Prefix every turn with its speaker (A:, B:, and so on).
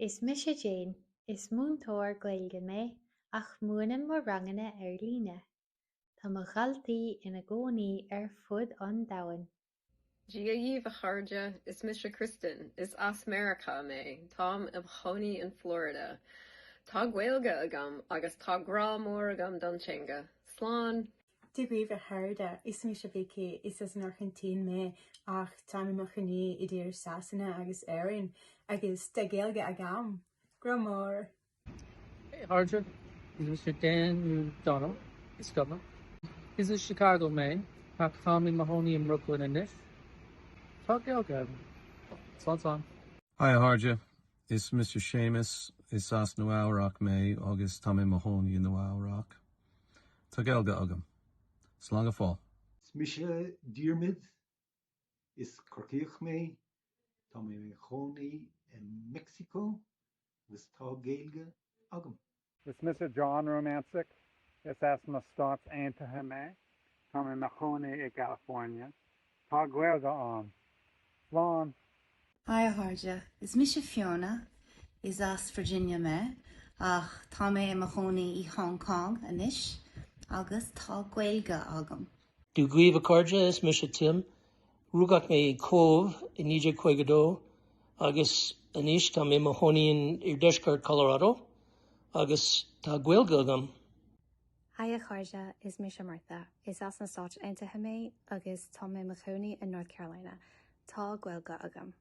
A: Is mise Jane. Is múinteoir Gaeilge mé, ach múinim mo ranganna ar líne. Tá mo dhaltaí ina gcónaí ar fud an domhain.
B: Dia dhaoibh a chairde, is mise Kristen, is as Meiriceá mé, táim i mo chónaí in Florida. Tá Gaeilge agam agus tá grá mór agam don teanga. Slán!
C: Dia dhaoibh a chairde, is mise Vicky, is as an Airgintín mé ach táim i mo chónaí idir Sasana agus Éirinn agus tá Gaeilge agam! Grá mór!
D: Hey a chairde, is mise Dan nó Donal, is cuma. Is as Chicago mé, ach táim i mo chónaí i mBrooklyn anois. Tá Gaeilge agam. Slán slán.
E: Hi a chairde, is mise Séamus, is as Nua Eabhrac mé agus tá mé i mo chónaí i Nua Eabhrac. Tá Gaeilge agam. Slán go fóill.
F: Is mise Diarmuid. Is Corcaíoch mé. Tá mé i mo chónaí i Meicsiceo agus tá Gaeilge agam.
G: Is mise John Rumancik. Is as na Stáit Aontaithe mé. Tá mé i mo chónaí i gCalifornia. Tá Gaeilge agam. Slán!
H: Hi a chairde, is mise Fiona, is as Virginia mé ach tá mé i mo chónaí i Hong Kong anois agus tá Gaeilge agam.
I: Dia dhaoibh a chairde, is mise Tim. Rugadh mé i Cóbh i 1952 agus anois tá mé i mo chónaí in iardheisceart Colorado agus tá Gaeilge agam.
A: Hi a chairde, is mise Martha. Is as na Stáit Aontaithe mé agus tá mé i mo chónaí i North Carolina. Tá Gaeilge agam.